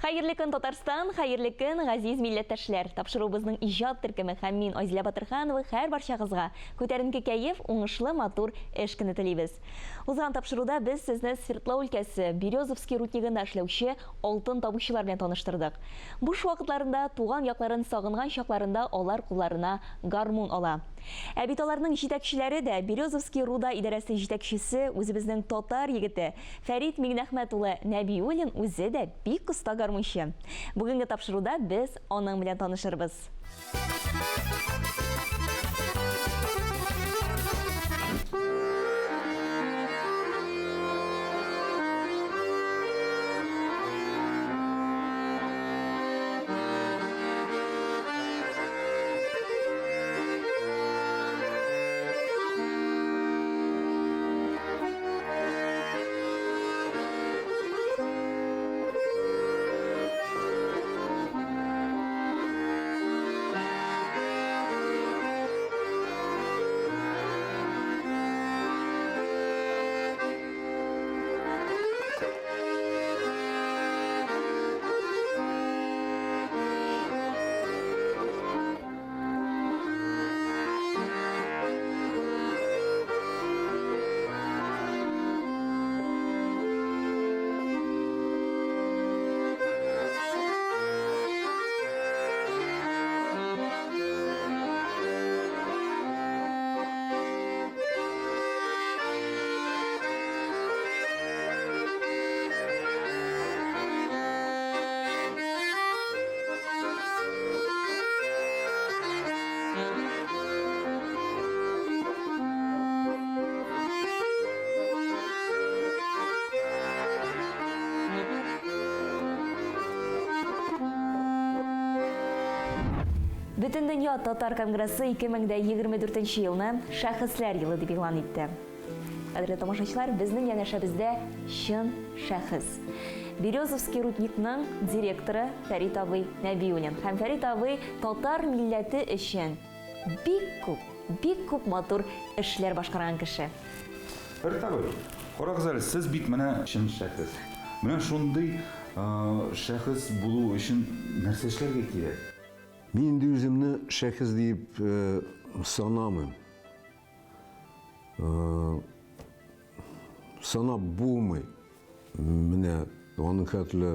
Хәерле көн, Татарстан, хәерле көн, газиз милләттәшләр! Тапшыруыбызның иҗат төркеме һәм мин, Айзилә Батырханова, һәрбарчагызга күтәренке кәеф, уңышлы, матур эш көне телибез. Узган тапшыруда без сезне Свердлау өлкәсе Березовский руднигында эшләүче алтын табучылар белән таныштырдык. Буш вакытларында, туган якларын сагынган чакларында алар кулларына гармун ала. Ә бит аларның җитәкчеләре дә, Березовский руда идарәсе җитәкчесе, үзебезнең татар егете, Фәрит Миңнәхмәт улы Нәбиуллин үзе дә бик оста гармунчы. Бүгенге тапшыруда без аның белән танышырбыз. Бөтендөнья татар конгрессы 2024 елны Шәхесләр елы дип игълан итте. Кадерле тамашачылар, безнең янәшәбездә чын шәхес. Березовский рудникның директоры Фәрит абый Нәбиуллин. Һәм Фәрит абый татар милләте өчен бик күп, бик күп матур эшләр башкарган кеше. Фәрит абый, карагыз әле, сез бит менә чын шәхес. Менә шундый шәхес булу өчен нәрсә эшләргә кирәк? Мин инде үземне шәхес диеп санамыйм. Санап булмый. Менә аның хәтле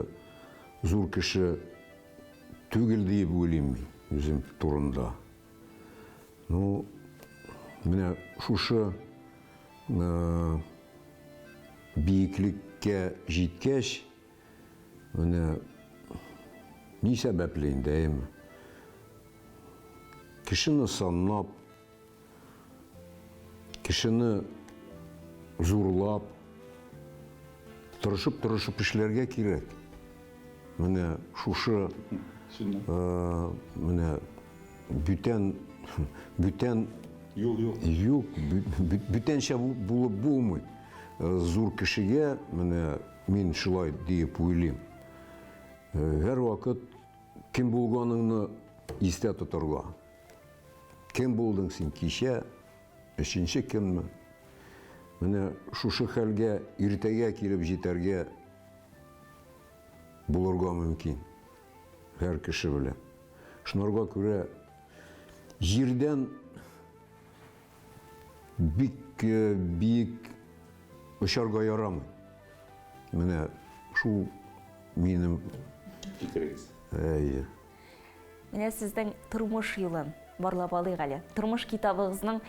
зур кеше түгел диеп уйлыйм мин үзем турында. Ну, менә шушы биеклеккә җиткәч, менә ни сәбәпле инде, әйеме? Кешене санлап, Кешене зурлап, тырышып-тырышып эшләргә кирәк. Менә шушы менә бүтән бүтән юл юк. Юк, бүтәнчә булып булмый. Зур кешегә менә мин шулай диеп уйлыйм. Һәрвакыт кем булганыңны истә тотарга. Кем булдың син кичә, өченче көнме? Менә шушы хәлгә иртәгә килеп җитәргә булырга мөмкин. Һәр кеше белән. Шунарга күрә җирдән бик э, биек очарга ярамый. Менә шул минем фикерегез. Әйе. Менә сезнең тормыш юлын барлап алыйк әле. Тормыш китабыгызның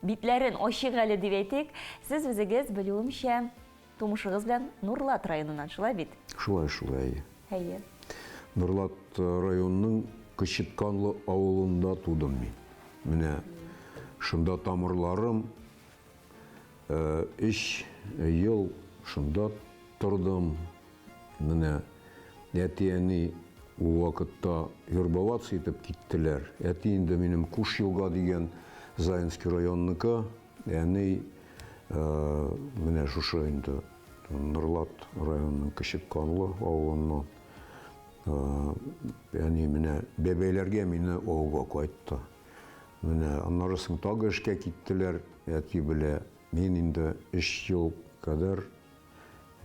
битләрен ачыйк әле дип әйтик. Сез үзегез, белүемчә, тумышыгыз белән Нурлат районыннан, шулай бит? Шулай, шулай, әйе. Әйе. Нурлат э, районының Кычытканлы авылында тудым мин. Менә шунда тамырларым э, өч ел шунда тордым. Менә әти-әни ул вакытта вербоваться итеп киттеләр. Әти инде минем Куш-Елга дигән Заинский районныкы, әни менә шушы инде Норлат районының Кечек Канлы авылыннан. Әни менә бәбәйләргә мине авылга кайтты. Менә аннары соң тагы эшкә киттеләр әти белә. Мин инде өч ел кадәр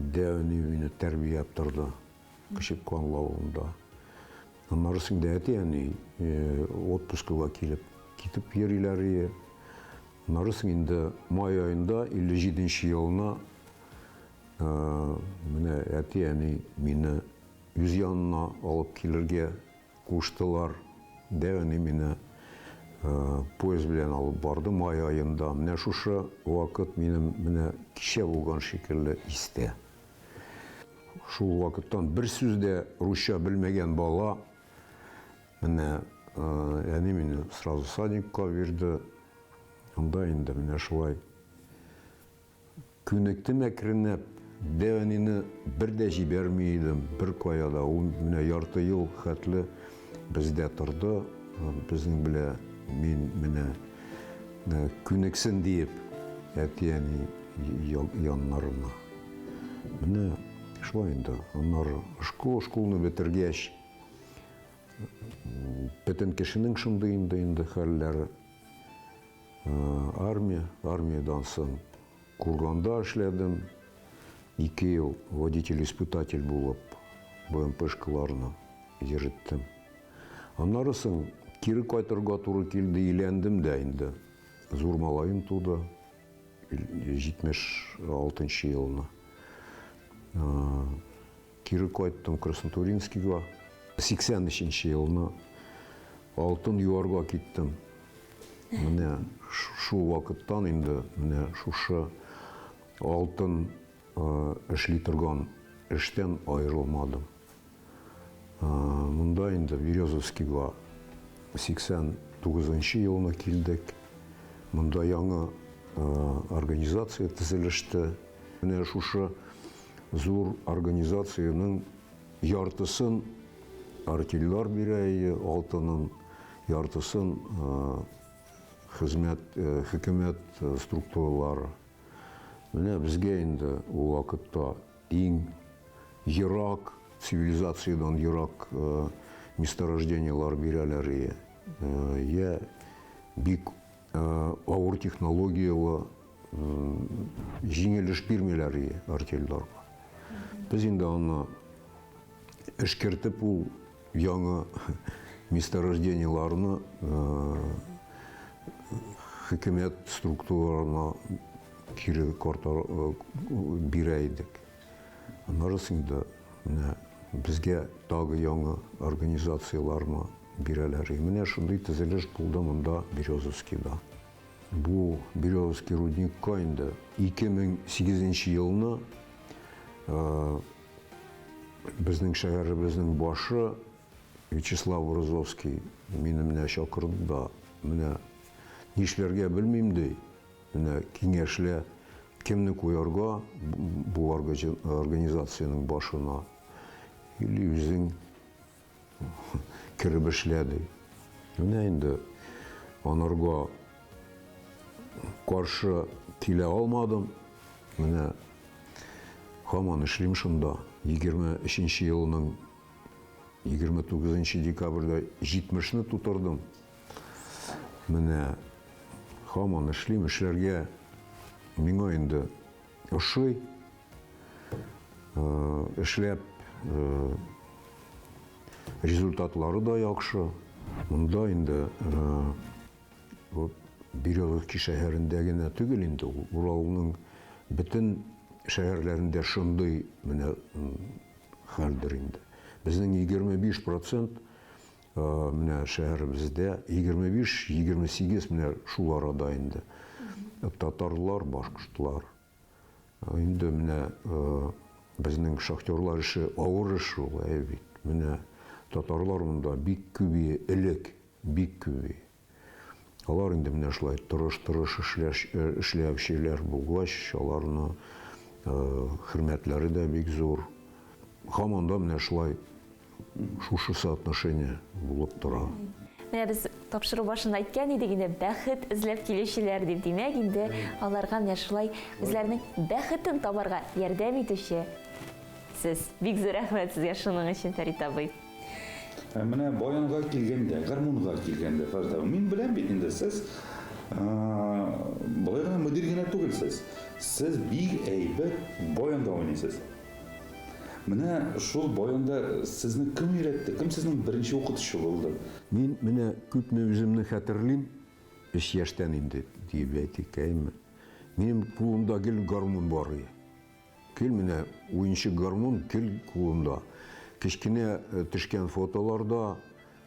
Дәү әни мине тәрбияп торды. Кече Канлы авылында. Аннары соң да әти-әни отпускыга килеп, китеп йөриләр ие. Аннары соң инде май аенда 57 нче елны менә әти-әни мине үз янына алып килергә куштылар. Дәү әни мине поезд белән алып барды май аенда. Менә шушы вакыт минем менә кичә булган шикелле истә. Шул вакыттан бер сүз дә русча белмәгән бала, менә әни мине сразу садикка бирде. Анда инде менә шулай күнектем әкренләп. Дәү әнине бер дә җибәрми идем, беркая да. Ул менә ярты ел хәтле бездә торды. Безнең белә мин менә күнексен диеп әти-әни яннарына. Менә шулай инде. Аннары школа, школны бетергәч, бөтен кешенең шундый инде инде хәлләре. Армия, армиядән соң Курганда эшләдем. Ике ел водитель-испытатель булып БМПшкаларны йөреттем. Аннары соң кире кайтырга туры килде, өйләндем дә инде. Зур малаем туды. 76 нчы елны. Кире кайттым Краснотуринскийга. 83 нче елны алтын юарга киттем. Менә шул вакыттан инде менә шушы алтын эшли торган эштән аерылмадым. Монда инде Березовскийга 89 нчы елны килдек. Монда яңа организация төзелеште. Менә шушы зур организациянең яртысын артельлар бирә иде, алтынын, яртысын хезмәт, хөкүмәт структуралары. Менә безгә инде ул вакытта иң ерак, цивилизациядән ерак месторождениеләр бирәләр ие. Я бик авыр технологияле җиңел эш бирмиләр ие артельларга. Без инде аны эшкәртеп ул яңа месторождениеләрне хөкүмәт структураларына кире картар бирә идек. Аннары инде менә безгә тагы яңа организацияләрне бирәләр. И менә шундый төзелеш булды монда Березовскийда. Бу Березовский рудникка инде 2008 елны безнең шәһәребезнең башы Вячеслав Брызовский мине менә чакырды да, менә нишләргә белмим ди, менә киңәшлә, кемне куярга бу организациянең башына, или үзең кереп эшлә ди. Менә инде анарга каршы килә алмадым. Менә һаман эшлим шунда. 23 елның 29 декабрьдә 70-не тутырдым. Менә һаман эшлим, эшләргә миңа инде ошый. Эшләп результатлары да яхшы. Монда инде Березовский шәһәрендә генә түгел инде ул, Уралның бөтен шәһәрләрендә шундый менә хәлдер инде. Безнең 25 процент менә шәһәребездә 25-28 менә шул арада инде. Татарлар, башкортлар. Инде менә безнең шахтерлар эше авыр эш ул, әйе бит. Менә татарлар монда бик күп элек, бик күп. Алар инде менә шулай тырыш-тырыш эшләүчеләр булгач, аларны хөрмәтләре дә бик зур. Һаман да менә шулай Шушы соотношение булып тора. Менә без тапшыру башында әйткән идек инде, бәхет эзләп килүчеләр дип. Димәк, инде аларга менә шулай үзләренең бәхетен табарга ярдәм итүче сез. Бик зур рәхмәт сезгә шуның өчен, Фәрит абый. Ә менә баянга килгәндә, гармунга килгәндә, Фәрит абый, мин беләм бит инде, сез болай гына мөдир генә түгелсез. Сез бик әйбәт баянда уйныйсыз. Менә шул баянда сезне кем өйрәтте? Кем сезнең беренче укытучы булды? Мин менә күпме үземне хәтерлим, өч яшьтән инде диеп әйтик, әйеме? Минем кулымда гел гармун бар иде. Гел менә уенчык гармун гел кулымда. Кечкенә төшкән фотоларда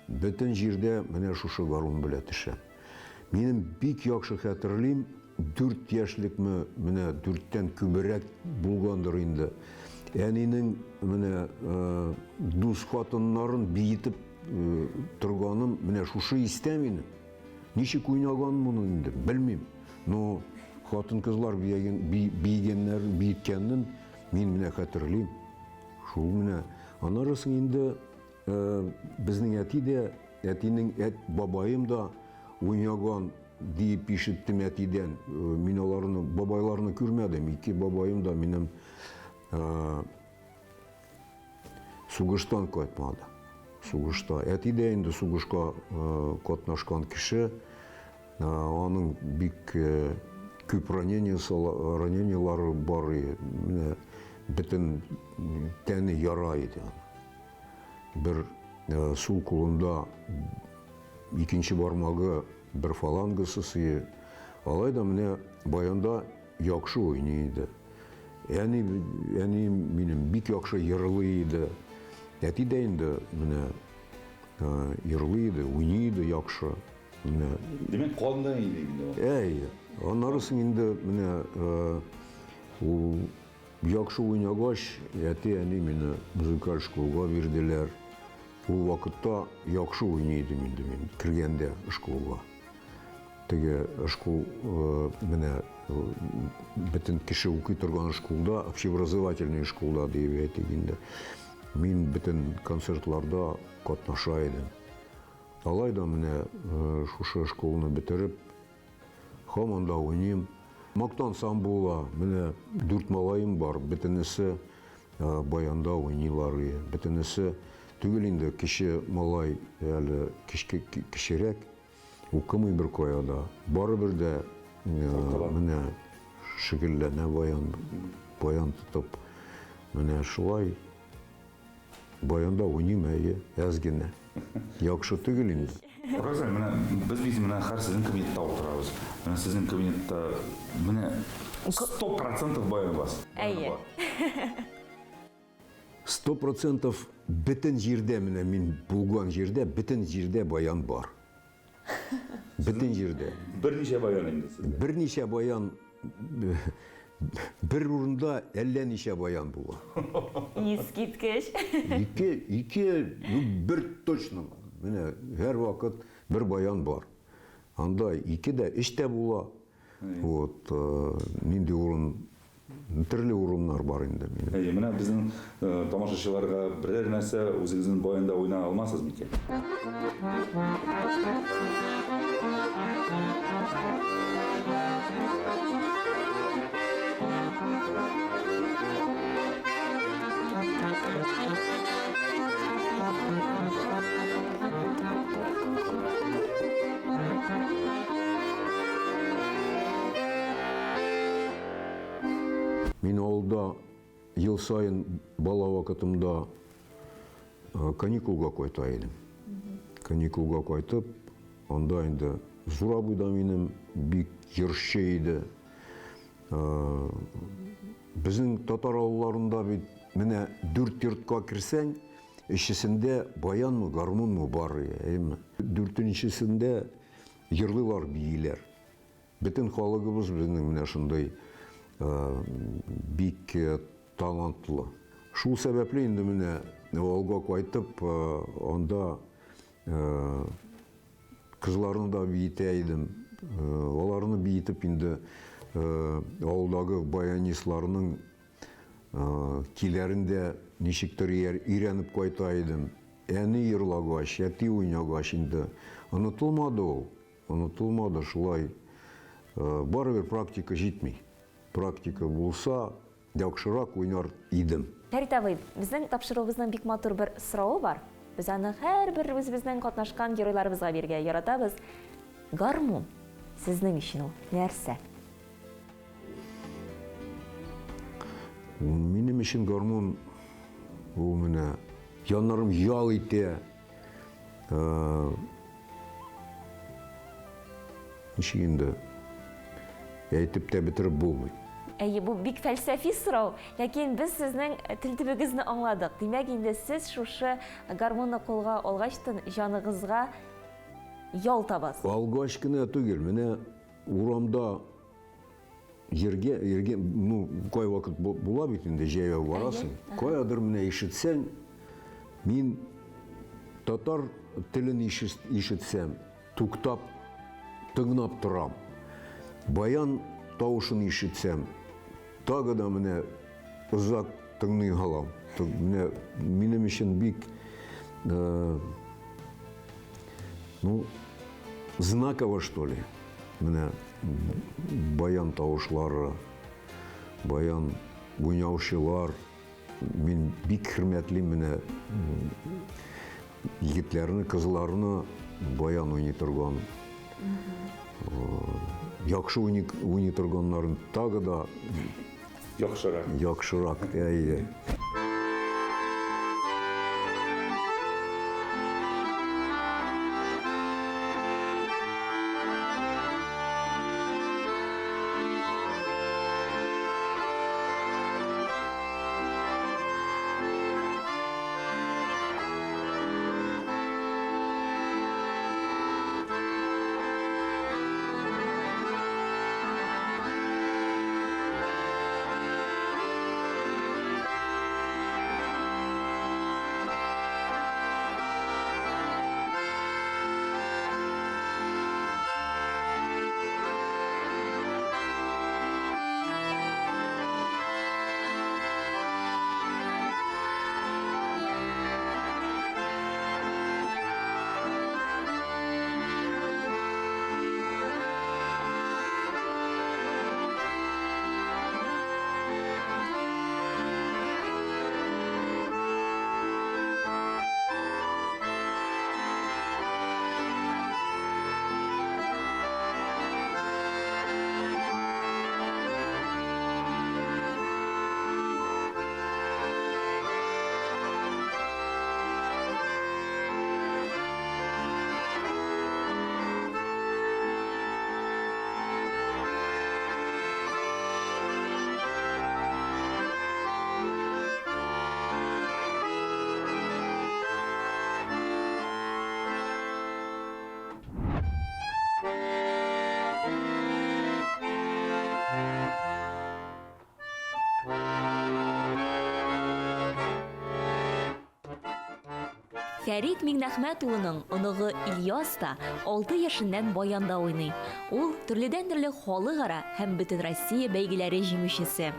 бөтен җирдә менә шушы гармун белән төшәм. Минем бик яхшы хәтерлим, дүрт яшьлекме, менә дүрттән күбрәк булгандыр инде. Әнинең менә дус хатыннарын биетеп торганым менә шушы истә минем. Ничек уйнаган моны инде, белмим. Но хатын-кызлар биеген, биегәннәр, биеткәнен мин менә хәтерлим. Шул менә. Аннары соң инде э, безнең әти дә, әтинең әт, бабаем да уйнаган диеп ишеттем әтидән. Э, мин аларны, бабайларны күрмәдем. Ике бабаем да минем э, Сугыштан кайтмады. Сугышта. Әти дә инде сугышка катнашкан кеше. Аның бик күп ранениелары бар иде. Менә бөтен тәне яра иде аның. Бер сул кулында икенче бармагы бер фалангасы сые. Алай да менә баянда Яхшы уйный иде. Әни, әнием минем бик яхшы йырлый иде. Әти дә инде менә йырлый иде, уйный иде яхшы. Менә. Димәк, канда иде инде ул. Әйе. Аннары соң инде менә ул яхшы уйнагач, әти-әни мине музыкаль школга бирделәр. Ул вакытта яхшы уйный идем инде мин, кергәндә школга. Теге школ менә бөтен кеше укый торган школда, общеобразовательный школда диеп әйтик инде. Мин бөтен концертларда катнаша идем. Алай да менә шушы школны бетереп, һаман да уйныйм. Мактансам була, менә дүрт малаем бар, бөтенесе баянда уйныйлар. Бөтенесе түгел инде, кече малай әле кечерәк. Укымый бер кая да. Барыбер дә менә шөгыльләнә баян, баян тотып. Менә шулай баянда уйныйм, әйе, әз генә. Яхшы түгел инде. Роза, менә без бит менә хәр сезнең кабинетта утырабыз. Менә сезнең кабинетта менә 100% баян бар. Әйе. 100% бөтен җирдә менә мин булган җирдә бөтен җирдә баян бар. Бөтен җирдә. Берничә баян инде сездә. Берничә баян бер урында әллә ничә баян була. Искиткеч. Ике, ике, ну бер точно. Менә һәрвакыт бер баян бар. Анда ике дә, өч тә була. Вот, нинди урын Төрле урыннар бар инде минем. Әйе, менә безнең тамашачыларга берәр нәрсә үзегезнең баянда уйнай алмасыз микән? Мин авылда ел саен бала вакытымда каникулга кайта идем. Каникулга кайтып, анда инде зур абый да минем бик җырчы иде. Безнең татар авылларында бит менә дүрт йортка керсәң, өчесендә баянмы, гармунмы бар, әйеме? Дүртенчесендә җырлыйлар, бииләр. Бөтен халыгыбыз безнең менә шундый бик талантлы. Шул сәбәпле инде менә авылга кайтып, анда кызларны да биетә идем. Аларны биетеп инде авылдагы баянистларның киләрен дә ничектер өйрәнеп кайта идем. Әни ырлагач, әти уйнагач инде онытылмады ул. Онытылмады, шулай. Барыбер практика җитми. Практика булса, яхшырак уйнар идем. Фәрит абый, безнең тапшыруыбызның бик матур бер соравы бар. Без аны һәрбер үзебезнең катнашкан геройларыбызга бирергә яратабыз. Гармун сезнең өчен ул нәрсә? Минем өчен гармун. Ул менә җаннарым ял итә. Ничек инде әйтеп тә бетереп булмый. Әйе, бу бик фәлсәфи сорау, ләкин без сезнең тел төбегезне аңладык. Димәк, инде сез шушы гармунны кулга алгачтын җаныгызга ял табасыз. Алгач кына түгел, менә урамда Ергә, ергә, ну, кайвакыт була бит инде, җәяү барасың. Каядыр менә ишетсәң, мин татар телен ишетсәм, туктап, тыңлап торам. Баян тавышын ишетсәм, тагы да менә озак тыңлый алам. Менә минем өчен бик, э, ну, знаково, что ли. Менә баян тавышлары, баян уйнаучылар. Мин бик хөрмәтлим менә егетләрне, кызларны баян уйный торган. Яхшы уйный торганнарын тагы да яхшырак. Яхшырак, әйе. Фәрит Миңнәхмәт улының оныгы Ильяс та 6 яшеннән баянда уйный. Ул төрледән-төрле халыкара һәм бөтенроссия бәйгеләре җиңүчесе.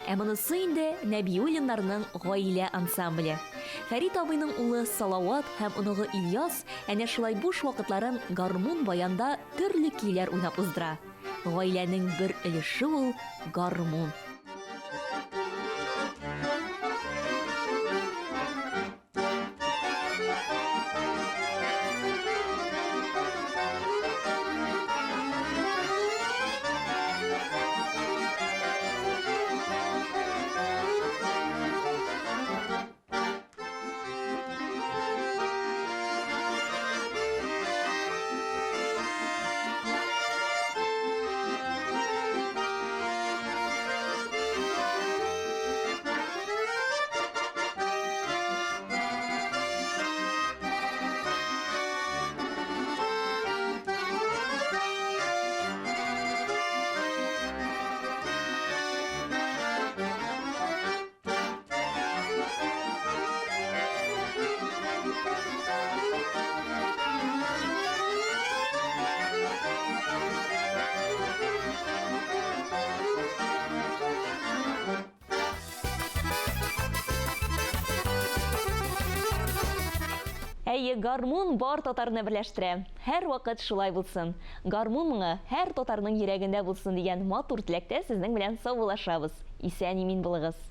Ә монысы инде Нәбиуллиннарның гаилә ансамбле. Фәрит абыйның улы Салават һәм оныгы Ильяс әнә шулай буш вакытларын гармун-баянда төрле көйләр уйнап уздыра. Гаиләнең бер өлеше ул гармун. Әйе, гармун бар татарны берләштерә. Һәрвакыт шулай булсын. Гармун моңы һәр татарның йөрәгендә булсын дигән матур теләктә сезнең белән саубуллашабыз. Исән-имин булыгыз.